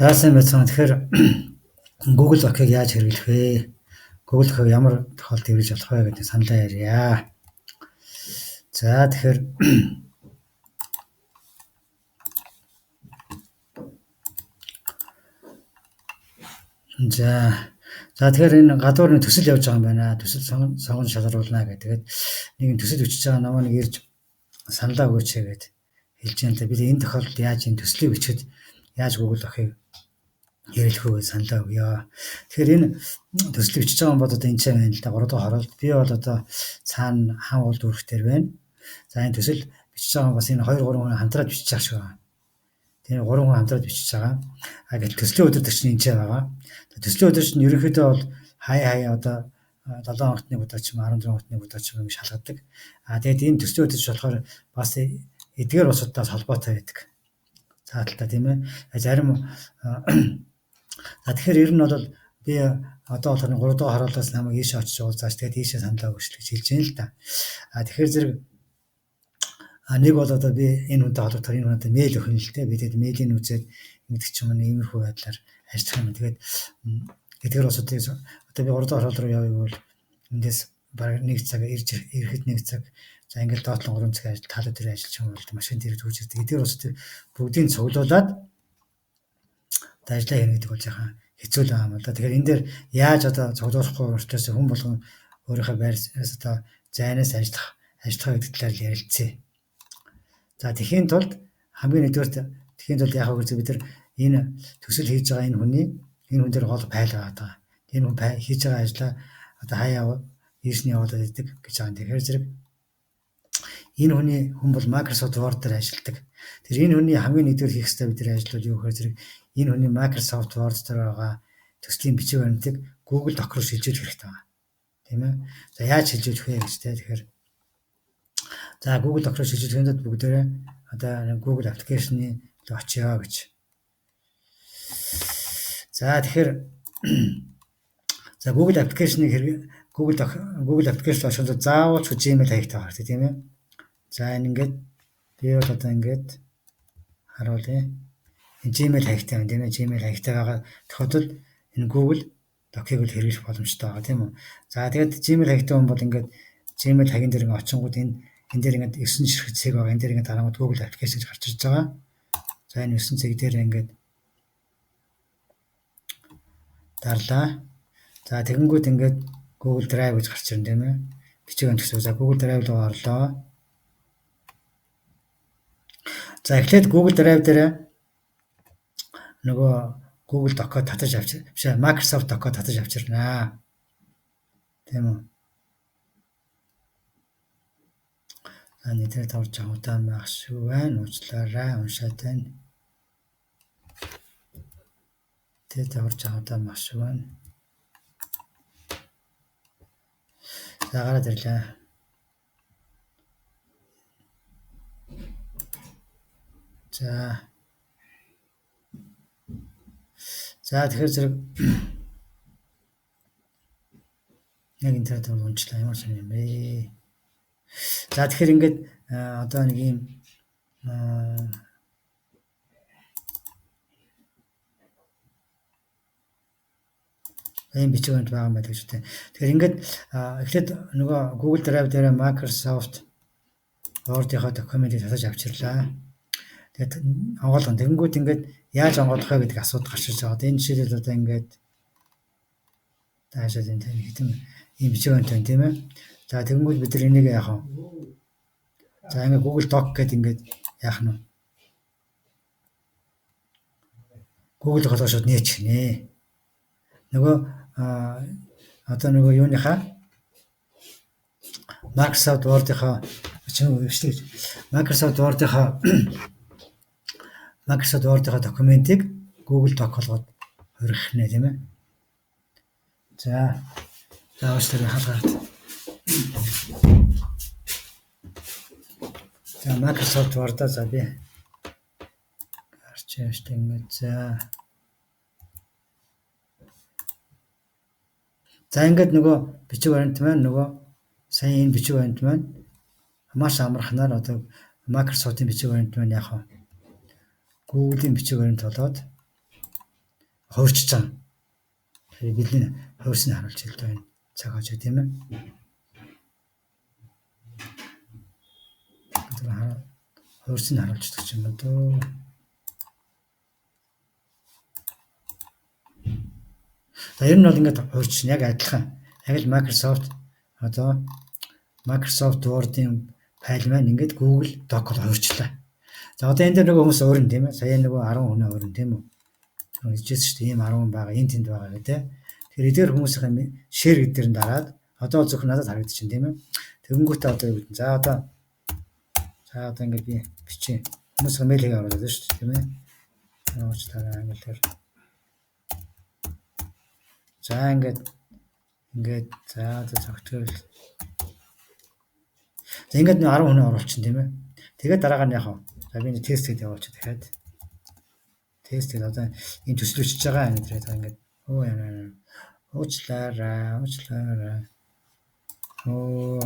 За сайн байцгаана. Тэгэхээр Google Doc-ыг яаж хэрэглэх вэ? Google Doc-ыг ямар тохиолдолд хэрэглэж болох вэ гэдэг саналаа ярья. За тэгэхээр за тэгэхээр энэ гадуур нэг төсөл явж байгаа юм байна. Төсөл сонгон шалгаруулна гэх. Тэгээд нэг төсөл бичиж байгаа намаа нэг ирж саналаа өгөөч гэд хэлж байна л да. Би энэ тохиолдолд яаж энэ төслийг бичихэд яаж Google Doc-ыг хэрэглэх үү гэж саналаа өгье. Тэгэхээр энэ төслийг бичиж байгаа бол одоо энэ ч байна л да. 3 дахь хороолт. Би бол одоо цаана хан уул дүүрэх дээр байна. За энэ төсөл бичиж байгаа бас энэ 2 3 хүн хамтраад бичиж байгаа шиг байна. Тэр 3 хүн хамтраад бичиж байгаа. А гэтэл төслийн удирдагч нь энэ ч байгаа. Төслийн удирдагч нь ерөнхийдөө бол хаяа одоо 7 хоногт нэг удаа ч юм 14 хоногт нэг удаа ч юм ингэ шалгадаг. А тэгээд энэ төслийн удирдагч болохоор бас эдгээр улсуудаас холбоотой байдаг. Цааталтай тийм ээ. Зарим за тэгэхээр ер нь бол би одоо болохоор 3 дахь хороолоос намайг ийшээ очиж уулзаач тэгээд ийшээ саналаа өгч гэж хэлж байна л да. А тэгэхээр зэрэг нэг бол одоо би энэ хүнтэй холбогдохоор энэ хүн одоо мэйл өгөх юм л дээ. Би тэгээд мэйлийг үзээд ингэдэг ч юм уу иймэрхүү байдлаар ажиллах юм. Тэгээд эдгээр улсуудыг одоо би 3 дахь хороол руу явъя бол эндээс бараг 1 цаг ирж ирэхэд 1 цаг за ингээл доотлон 3 цаг ажил таалаа дээр ажиллаж юм бол машин дээр түүж ирдэг. Эдгээр улсуудыг бүгдийг цуглуулад одоо ажиллаа хийнэ гэдэг бол жаахан хэцүү л байгаа юм л да. Тэгэхээр энэ дээр яаж одоо цуглуулахгүй учраас хүн болгон өөрийнхөө байрнаас одоо зайнаас ажиллах гэдэг талаар л ярилцъя. За тэхийн тулд хамгийн нэгдүгээрт тэхийн тулд яах вэ гэж бид нар энэ төсөл хийж байгаа энэ хүний энэ хүн дээр гол файл байгаа. Энэ хүн хийж байгаа ажлаа одоо хаяа ийш нь явуулаад идэг гэж байгаа. Тэгэхээр зэрэг энэ хүний хүн бол Microsoft Word дээр ажилладаг. Тэр энэ хүний хамгийн нэгдүгээр хийх ёстой бидний ажил бол юу гэхээр зэрэг энэ хүний Microsoft Word дээр байгаа төслийн бичиг баримтыг Google Doc руу шилжүүлэх хэрэгтэй байна. Тийм ээ. За яаж шилжүүлэх вэ гэж те. Тэгэхээр за Google Doc руу шилжүүлэхийн тулд бүгдээрээ одоо Google application-ы очиё гэж. За тэгэхээр за Google application-ыг Google Doc Google application руу очиход заавал ч Gmail хаягтай байх хэрэгтэй тийм ээ. За энэ ингээд би бол одоо ингээд харуулъя. Энэ Gmail хаягтай байна тийм ээ. Gmail хаягтай байгаа тохиолдолд энэ Google Doc-ыг бол хэрэглэх боломжтой байгаа тийм үү. За тэгээд Gmail хаягтай хүн бол ингээд Gmail хаягийн дээр ингээд очингууд энэ дээр ингээд 9 ширхэг цэг байгаа. Энэ дээр ингээд дарангууд Google application гэж гарч ирж байгаа. За энэ 9 цэг дээр ингээд дарлаа. За тэгэнгүүт ингээд Google Drive гэж гарч ирнэ тийм ээ. Бичиг баримт. За Google Drive руу орлоо. За эхлээд Google Drive дээр нөгөө Google Doc-о татаж авч биш Microsoft Doc-о татаж авчирнаа. Тийм үү. За интернет орж байгаа удаан байх шиг байна. Уучлаарай, уншаад байна. Интернет орж байгаа удаан байх шиг байна. За гараад ирлээ. За. За тэгэхээр зэрэг яг интернет унчлаа ямар сонир юм бэ? За тэгэхээр ингээд одоо нэг ийм ийм бичиг баримт байгаа юм байна гэж үү. Тэгэхээр ингээд эхлээд нөгөө Google Drive дээр Microsoft Word-ийнхаа документыг татаж авчирлаа. Тэгээд онгойлгон. Тэгэнгүүт ингээд яаж онгойлгох вэ гэдэг асуудал гарч ирж байгаа. Энэ жишээлбэл одоо ингээд таашаад энэ хэдэн ийм бичиг баримт байна тийм ээ. За тэгэнгүүт бид нар энийг яах вэ? За ингээд Google Doc гэдэг ингээд яах нь вэ? Google Doc шууд нээчихнэ. Нөгөө одоо нөгөө юуныхаа Microsoft Word-ийнхаа Microsoft Word-ийнхаа Microsoft Word-ийнхаа документыг Google Doc болгоод хувиргах нэ тийм ээ. За за уучлаарай хаалгаад. За Microsoft Word-а за би гарч ирж штэ ингээд за. За ингээд нөгөө бичиг баримт маань нөгөө сая энэ бичиг баримт маань маш амархнаар одоо Microsoft-ын бичиг баримт маань яг Google-ийн бичиг баримт болоод хувирчиж байгаа. Тэгэхээр бидний хувирсныг харуулж хэлдэг байна. Цаг хожоо тийм ээ. Хувирсныг харуулчихдаг юм байна дөө. За ер нь бол ингээд хувирч яг адилхан. Яг л Microsoft одоо Microsoft Word-ийн файл маань ингээд Google Doc руу хувирчлаа. За одоо энэ дээр нөгөө хүмүүс өөрн тийм ээ. Сая нөгөө 10 хүн өөрн тийм үү. Хэлжсэн шүү дээ. Ийм 10 хүн байгаа, энэ тэнд байгаа гэх тээ. Тэгэхээр эдгээр хүмүүсийн share гэдэг дээр нь дараад одоо зөвхөн надад харагдчихэв тийм ээ. Тэгэнгүүтээ одоо юу гэдэг. За одоо ингээд би бичээ. Хүмүүсийн мэйл хийгээ оруулаад шүү дээ тийм ээ. Уучлаарай англиар. За ингээд за одоо цогтгол. За ингээд 10 хүн оруулчихна тийм ээ. Тэгээд дараагаар нь яг за би энэ тест гэдэг явуулчих дахиад. Тест гэдэг одоо энэ төсөл өчөж байгаа энэ дээр ингээд өө яа уучлаарай уучлаарай. Оо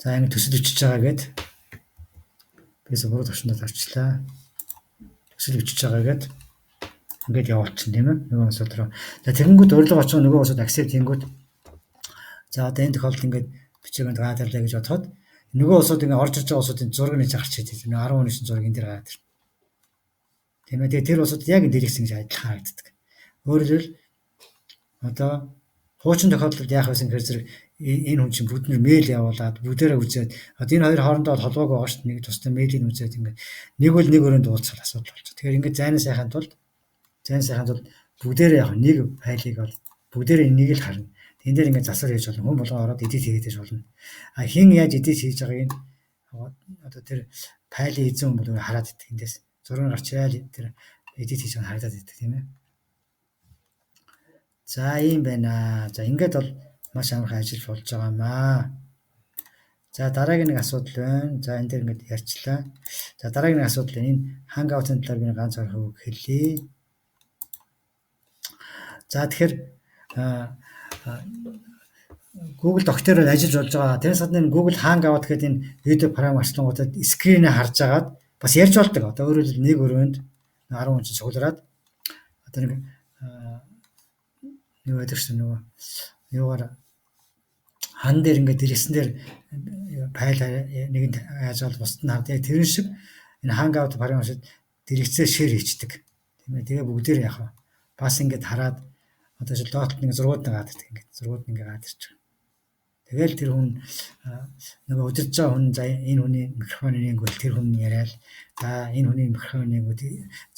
за ингээд төсөл өчөж байгаа гэд бис буруу төвшөндөө авчлаа. Төсөл өчөж байгаа гэд ингээд явуулчихна тийм ээ. Нөгөө улсууд руу. За тэгэнгүүт урилга очих нөгөө улсууд accept хийнгүүт за одоо энэ тохиолдолд ингээд бичээгэнд гараад ирлээ гэж бодоход нөгөө улсууд ингээд орж ирж байгаа улсуудын зураг нэг гарч ирж байна. 10 хүний зураг энэ дээр гараад ирнэ. Тийм ээ. Тэгээ тэр улсууд яг энэ дэлгэцэн гэж адилхан харагддаг. Өөрөөр хэлбэл одоо хуучин тохиолдолд яах вэ гэхээр зэрэг энэ хүн чинь бүгд нь мэйл явуулаад бүгдээрээ үзээд одоо энэ хоёр хоорондоо бол холбоогүй байгаа шүү дээ. Нэг тусдаа мэйлийг үзээд ингээд нэг бол нэг өрөөнд уулзах асуудал болчих. Тэгэхээр ингээд зайнаа сайхын тулд бүгдээрээ яг нэг файлыг бол бүгдээрээ нэг л харна. Тэн дээр ингээд засвар хийж болно. Хүн болгон ороод edit хийгээд байж болно. А хэн яаж edit хийж байгааг нь одоо тэр файлын эзэн хүн бол хараад идэх эндээс. Зураг гарч ирэл тэр edit хийж байгаа нь харагдаад идэх тийм ээ. За ийм байна. За ингээд бол маш амархан ажиллаж болж байгаа юм аа. За дараагийн нэг асуудал байна. За энэ дээр ингээд ярьчлаа. За дараагийн нэг асуудал энэ Hangout-ын талаар би ганц хоёр үг хэлье. За тэгэхээр Google Doc дээр ажиллаж болж байгаа. Тэрнээс гадна Google Hangout гэдэг энэ видео програм ачлангуудад скринээ харж агаад бас ярьж болдог. Одоо өөрөөр хэлбэл нэг өрөөнд 10 хүн чинь цуглараад одоо нэг юу байдаг шин нөгөө юугаар хан дээр ингээд дэлгэцэн дээр файл нэгэнд яаж бол бусд нь хардаг. Яг тэрэн шиг энэ Hangout програм шиг дэлгэцээр share хийчдэг. Тийм ээ. Тэгээ бүгдээр яг бас ингээд хараад одоо жишээ доотлолт нэг зургууд нэг гараад ирдэг ингээд зургууд нэг гараад ирчих. Тэгэл тэр хүн нөгөө удирдах байгаа хүн за энэ хүний микрофон нэнгүүт тэр хүн яриад за энэ хүний микрофон нэнгүүт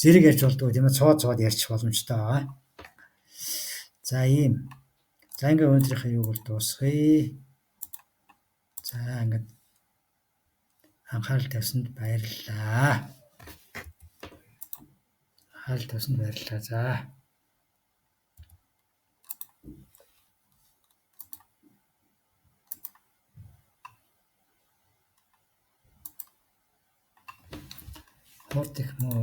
зэрэг ярьж болдгоо тийм ээ цоод ярьчих боломжтой байгаа. За ийм. За ингээд өнөөдрийнхээ юуг бол дуусгая. За ингээд анхаарал тавьсанд баярлалаа. Анхаарал тавьсанд баярлалаа. За. Хурд их муу.